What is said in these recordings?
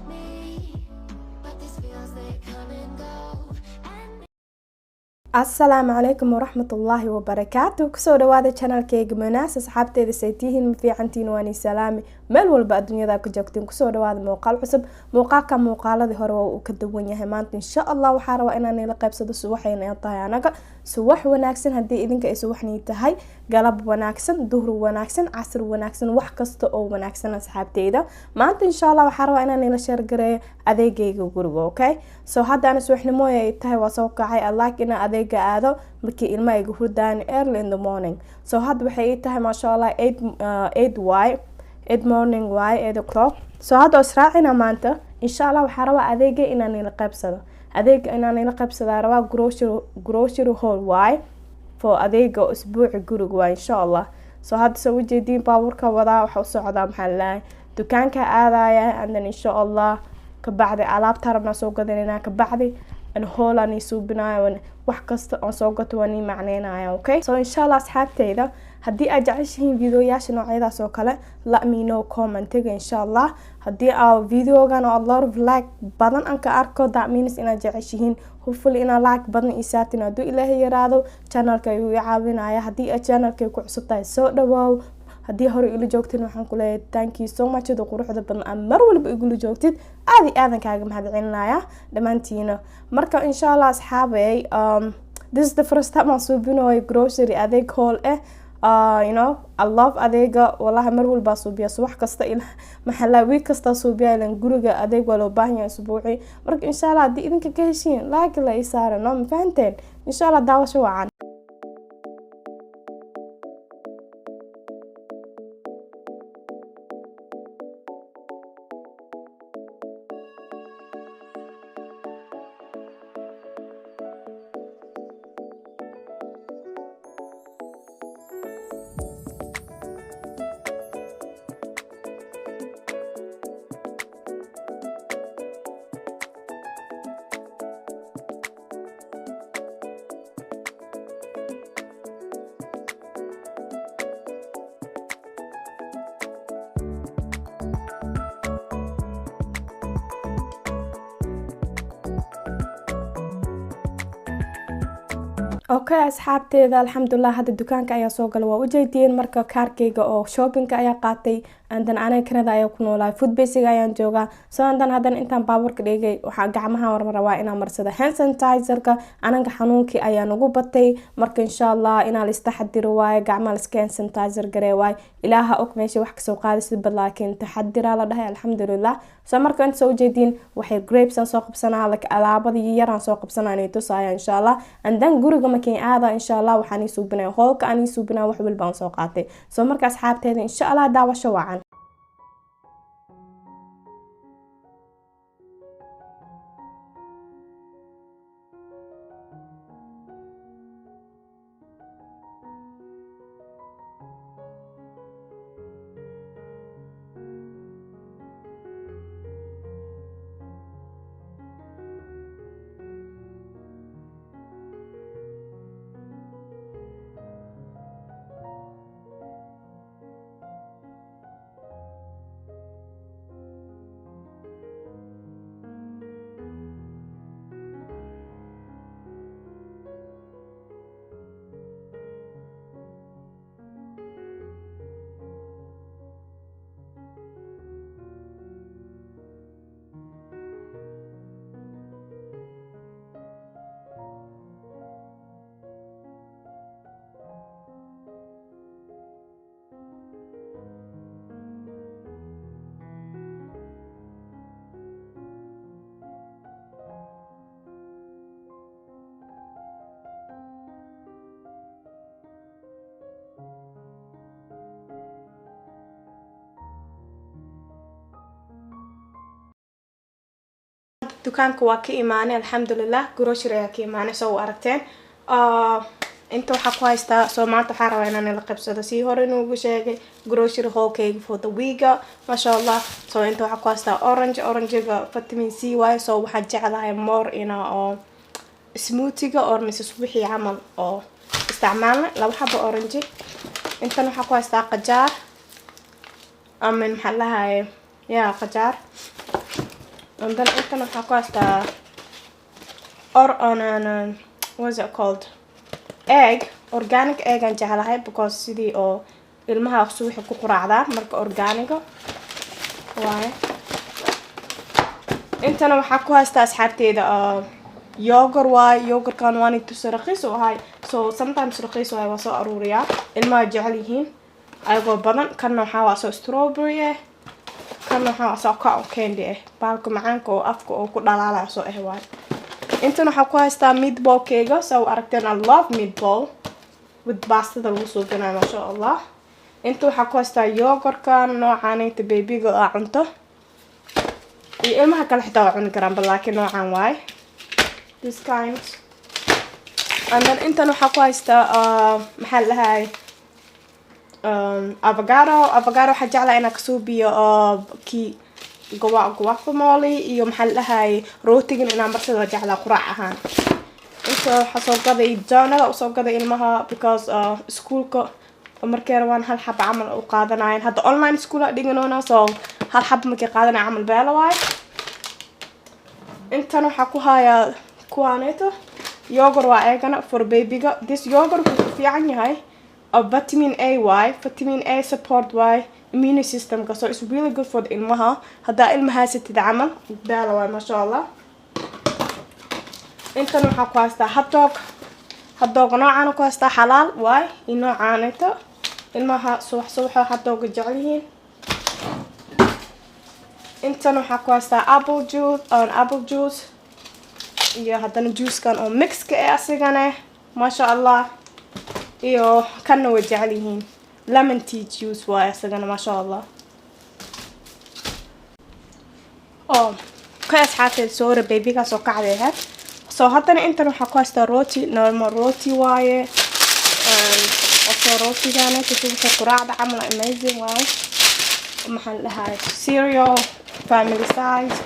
Me. But these feels, they come and go. And Asalaamu calaykum waraxmatullaahi wabarakaatu. Kusoo dhawaada channelkeyga Munaas. Asxaabteeda, saytihiin? Ma fiicantiin? Waani salaami meel walba adduunyada ku joogtiin. Kusoo dhawaada muuqaal cusub. Muuqaalka muuqaaladii hore waa uu ka duwan yahay. Maanta, insha Allah, waxaa rabaa inaan ila qaybsado. Subaxayna tahay anaga subax wanaagsan, haddii idinka ay subaxnii tahay galab wanaagsan, duhur wanaagsan, casr wanaagsan, wax kasta oo wanaagsan. Asxaabteyda, maanta, insha Allah, waxaa rabaa inaan ila share gareeyo adeegayga guriga. Okay, so hadda ana subaxnimo ay tahay, waa soo kacay. I like inaan adeega aado markii ilmaha iga hurdaan, early in the morning. So hadda waxay ii tahay, maasha Allah, 8 y 8 morning y 8 o'clock. So hadda oo israacina maanta, insha Allah, waxaa rabaa adeega inaan ila qaybsado. Adeega inaan ila qaybsadaa rabaa, grocery haul y for adeega usbuuci guriga waa, insha Allah. So hadda soo ujeediin, baabuurka wadaa, waxa u socdaa, maxaa lalahay, dukaanka aadaya, and then, insha Allah, kabacdi alaabta rabnaa soo gadanayna. Kabacdi an haul aan ii suubinayo, wax kasta oon soo gato waan ii macneynaya. Okay, so insha Allah, asxaabteyda, haddii aad jeceshihiin videoyaasha noocyadaas oo kale, let me know commentiga, insha Allah. Haddii aa videogan oo a lot of like badan aan ka arko, that means inaad jeceshihiin. Hopefully inaa like badan ii saartin hadduu Ilaahay yaraado. Channelka ayuu i caawinaya. Haddii aad channelkay ku cusub tahay, soo dhawaaw. Haddii hore ila joogtin, waxaan ku leeyahay thank you so much. Sida quruxda badan aad mar walba igula joogtid, aad iyo aadan kaaga mahadcelinaya dhammaantiina. Marka, insha Allah, asxaabey, this is the first time aan suubinayo grocery adeeg haul eh. I love adeega, wallahi. Mar walbaa suubiya, subax kasta, maxaa la, week kasta suubiya, ilan guriga adeeg waa loo baahan yahay usbuuci. Marka, insha Allah, haddii idinka ka heshiin, like la ii saara, no ma fahanteen? Insha Allah, daawasho wacan. Okay, asxaabteeda, alxamdulilah, hadda dukaanka ayaa soo galay, waa ujeediyeen. Marka kaarkeyga oo shoppingka ayaa qaatay. And then aniga Canada ayaa ku noolahay, Food Basics ayaan joogaa. So and then haddana intaan baabuurka dhigay, waxaa gacmaha rabaa inaan marsado hand sanitizer-ka. Anaga xanuunkii ayaa nagu batay. Marka, insha Allah, inaa la istaxadiro waaye, gacmaha la iska hand sanitizer garee waaye. Ilaaha og meesha wax kasoo qaadaysid bad, laakiin taxadiraa la dhahay, alxamdulilah. So marka inta soo ujeediin, waxay grapes aan soo qabsanaa, like alaabada yaraan soo qabsanaa, inay tusaya, insha Allah. And then guriga markiin aada, insha Allah, waxaan ii suubinaya haulka, aan ii suubinaya wax walba aan soo qaatay. So marka, asxaabteeda, insha Allah, daawasho wacan. Dukaanka waa ka imaanay, alxamdulilah. Grocery ayaa ka imaanay, soo u aragteen. Inta waxaa ku haystaa. Soo maanta waxaa rabaa inaan ila qaybsado, sii hore inuugu sheegay, grocery haulkayga for the weeka, maasha Allah. So inta waxaa ku haystaa orange. Orangega vitamin C waayo. So waxaan jeclahay more ina oo smoothiga or mise wixii camal oo isticmaalna. Laba xabo orange. Intan waxaa ku haystaa qajaar, amin, maxaa lahaye, ya, qajaar. And then intan waxaa ku haystaa or on an, what's it called, egg, organic egg aan jeclahay because sidii oo ilmaha subaxi ku quraacdaan marka organic-ga waaye. Intana waxaa ku haystaa, asxaabteyda, yogurt waaye. Yogurtkan waan tusa, raqiis u ahay, so sometimes raqiis waaye, waa soo aruuriyaa, ilmaha jecel yihiin ayagoo badan. Kanna waxaa waa soo strawberry ah, kanna waxaa waa soo cotton candy ah, baalka macaanka oo afka oo ku dhalaalaya soo ah waaye. Intan waxaa ku haystaa meatballkeyga. Saa u aragteen, I love meatball with baastada lagu suubinayo, maasha Allah. Inta waxaa ku haystaa yogurtkan noocaanayta babyga aa cunto iyo ilmaha kale xitaa waa cuni karaan, bal laakiin noocan waaye, this kind. And then intan waxaa ku haystaa, maxaa la dhahay, avocado. Avocado waxaa jeclaa inaa kasoo biyo kii guacamole iyo, maxaa la dhahay, rootigan inaa marsada jeclaa quraac ahaan. Inta waxaa soo gaday donut-ada usoo gaday ilmaha because iskuulka markay rabaan hal xaba camal u qaadanayan. Hadda online school a dhiganoona, so hal xaba markay qaadanaya camal beelo waaye. Intan waxaa ku hayaa kuwaaneeto yogurt waa eegana for babyga. This yogurt wuxuu ku fiican yahay vitamin A waay, vitamin A support waay immune systemka, so it's really good for the ilmaha. Haddaa ilma haysatid camal, beelo waay, maasha Allah. Intan waxaa ku haystaa hotdog. Hotdog noocaana ku haystaa, xalaal waay, iyo noocaanito. Ilmaha subax subaxa hotdogga jecel yihiin. Intan waxaa ku haystaa apple juice on apple juice iyo haddana juicekan oo mixka eh asigane, maasha Allah. Iyo kanna way jecel yihiin, lemon tea juice waay isagana, maasha Allah. Oh, ka asxaabteed, soora, babygaas oo kacday ahayd. So haddana intan waxaa ku haystaa roti, normal roti waaye. Osoo rootigana subaxa quraacda camal amazing waaye. Maxaan dhahay, cereal family size,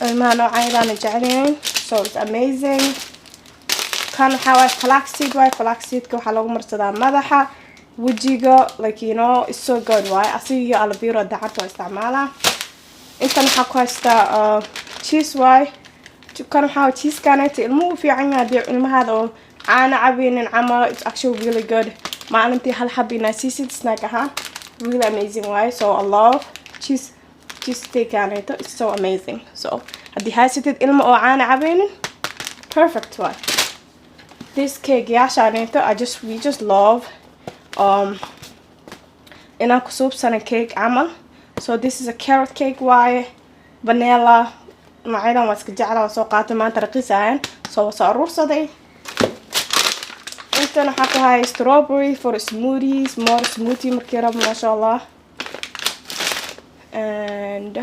ilmaha noocyadaana jecelyihiin, so it's amazing. Kan waxaa waaye flaxseed waaye. Flaxseedka waxaa lagu marsadaa madaxa, wejiga, like it's so good waaye. Asiga iyo aloe vera dacanta waa isticmaalaa. Intan waxaa ku haystaa cheese waaye. Kan waxaa cheesekaneta ilmuhu u fiican yahay haddii ilmahaada oo caano cabeynin camal. It's actually really good maalintii hal xab inaa siisid snack ahaan, really amazing waaye. So I love cheese stick-aneta, it's so amazing. So haddii haysatid ilmo oo caano cabeynin, perfect waaye. This cake yaashaaneta, I just we just love inaan ku suubsana cake camal. So this is a carrot cake waaye, vanilla. Noocyadan waa iska jecla, waa soo qaatay maanta, raqiis ahayn, so waa soo aruursaday. Intan waxaa ku hayay strawberry for smoothies, more smoothie markii rabo, maasha Allah. And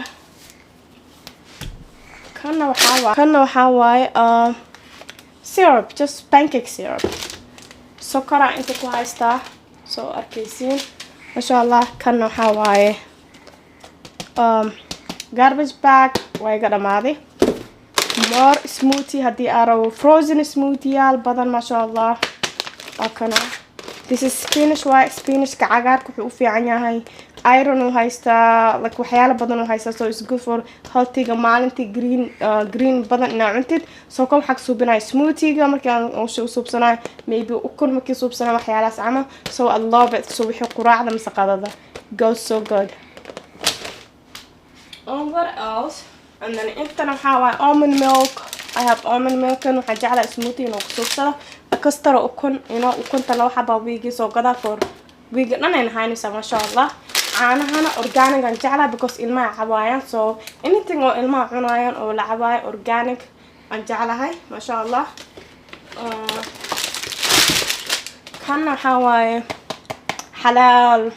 kana waxaa waaye syrup, just pancake syrup. Sokoraa inta ku haystaa, soo arkaysiin, maasha Allah. Kana waxaa waaye garbage bag, waa iga dhamaaday. More smoothie haddii aa rabo, frozen smoothie yaal badan, maasha Allah, waa kana. This is spinach waaye. Spinachka cagaarka wuxuu u fiican yahay, iron uu haystaa, like waxyaalo badan uu haystaa, so it's good for healthyga. Maalintii green badan inaa cuntid. So kan waxaa ka suubinaya smoothie-ga markii aan u suubsanayo, maybe ukun markii suubsanayo, waxyaalahaas camal. So I love it. So wixii quraacda mise qadada goes so good. Oh, what else? And then intana waxaa waaye almond milk. I have almond milk. Kan waxaa jeclaa smoothie inuu ku suubsado, kastaro ukun, ukunta laba xabaa wiigii soo gadaa, for wiiga dhan ayna haynaysaa, maasha Allah. Caanahana organic aan jeclaa because ilmaha cabaayaan, so anything oo ilmaha cunaayaan oo la cabaayo organic aan jeclahay, maasha Allah. Kanna waxaa waaye xalaal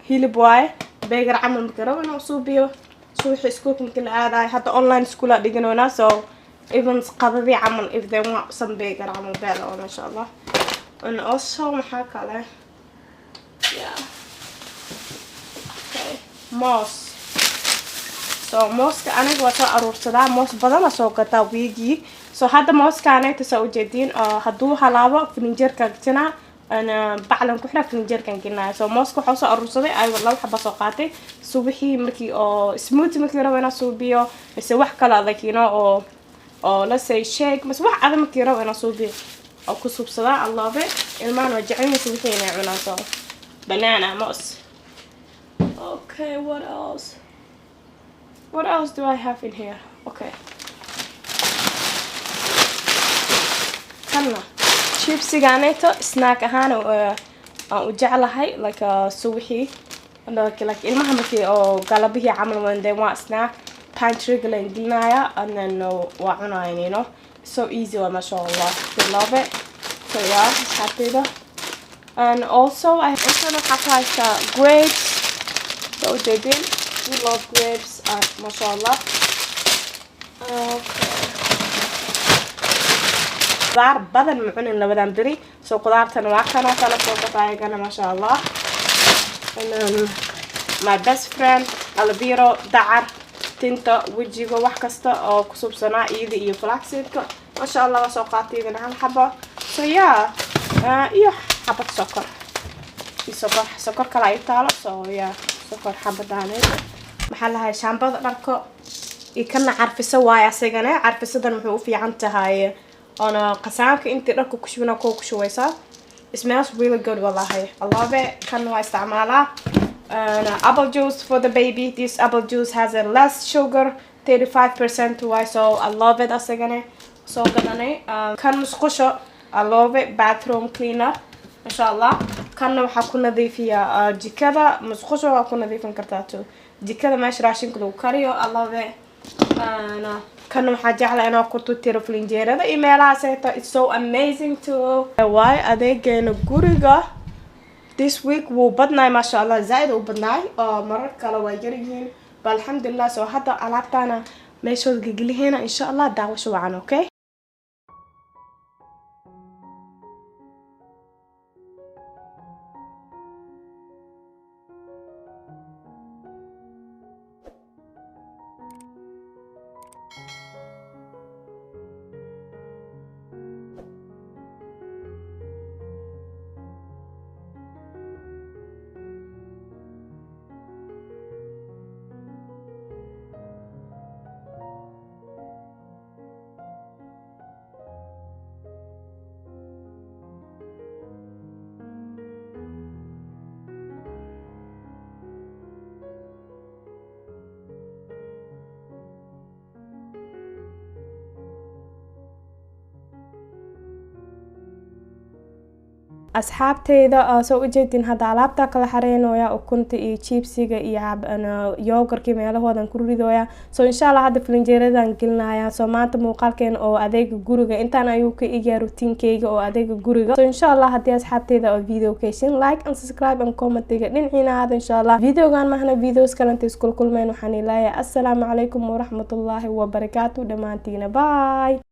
hilib waaye, burger camal marka rabo inuu suubiyo subaxii iskuulka markii la aadayo. Hadda online school aa dhiganoonaa, so even qadadii camal, if they want some burger camal, beela oo, maasha Allah. And also maxaa kale? Yeah, okay, moos. So mooska aniga waa soo aruursadaa, moos badana soo gataa wiigii. So hadda mooskaanayta saa ujeediin, hadduu halaabo filinjeerka gashanaa. Ana baclan ku xiraa, filinjeerkan gelinaya. So mooska waxaa usoo aruursaday ayagoo laba xaba soo qaatay subaxii markii oo smoothie markii rabo inaan suubiyo, mise wax kale adag, oo let's say shake, mise wax adag markii rabo inaan suubiyo oo ku suubsadaa. I love it. Ilmahan waa jecel yihiin subaxii inay cunaan. So banana, moos. Okay, what else? What else do I have in here? Okay, kanna chipsiganeeto snack ahaan aan u jeclahay, like subaxii, like ilmaha markii oo galabihii camal, when they want snack, pantryga la gelinaya and then waa cunayan. So easy waa, masha Allah, they love it. So yeah, asxaabteyda, and also I also waxaa ku haystaa grapes. So ujeedin, we love grapes, masha Allah. Okay, qudaar badan ma cunin labadan beri, so qudaartan waa kana kala soo gata ayagana, masha Allah. And then my best friend aloe vera, dacar, tinta, wejiga, wax kasta oo ku subsanaa iyada iyo flaxseedka, masha Allah, waa soo qaatay iyadana hal xabo. So yeah, iyo xabad sokor iyo sokor kale ay taalo. So yeah, sokor xabadaaneed. Maxaa lahay, shaambada dharka iyo kana carfiso waaye asagana. Carfisadan wuxuu u fiican tahay oona qasaanka intii dharka ku shubina kuwa ku shubeysaa. It smells really good, wallahi, I love it. Kan waa isticmaalaa. And apple juice for the baby. This apple juice has a less sugar, 35% waay, so I love it. Asagana soo gadanay. Kan musqusho, I love it, bathroom cleaner, masha Allah. Kanna waxaa ku nadiifiyaa jikada, musqusho waa ku nadiifin kartaa too, jikada meesha raashinka lagu kariyo. I love it. And kan waxaa jecla inaa ku tutiro filinjeerada iyo meelahaas eeto. It's so amazing too. Waay adeegeena guriga this week wuu badnaay, maasha Allah, zaaid u badnaay oo marar kale waa yaryihiin ba, alxamdulilah. So hadda alaabtaana meeshooda gegeliheena, insha Allah. Daawasho wacan. Okay. Asxaabteyda, soo ujeedin, hadda alaabta kala xareynooya, ukunta iyo chipsiga iyo yogurtkii meelahoodan ku ridooya. So insha Allah hadda filinjeeradan gelinaya. So maanta muuqaalkeena oo adeega guriga intaan ayuu ka egyaa, routinekeyga oo adeega guriga. So insha Allah haddii asxaabteyda oo video ka heshin, like and subscribe and commentiga dhinaciina ahaada. Insha Allah videogan mahna videos kalenta iskula kulmeen, waxaan ilaahay assalaamu calaykum waraxmatullaahi wabarakaatu dhammaantiina. Bye.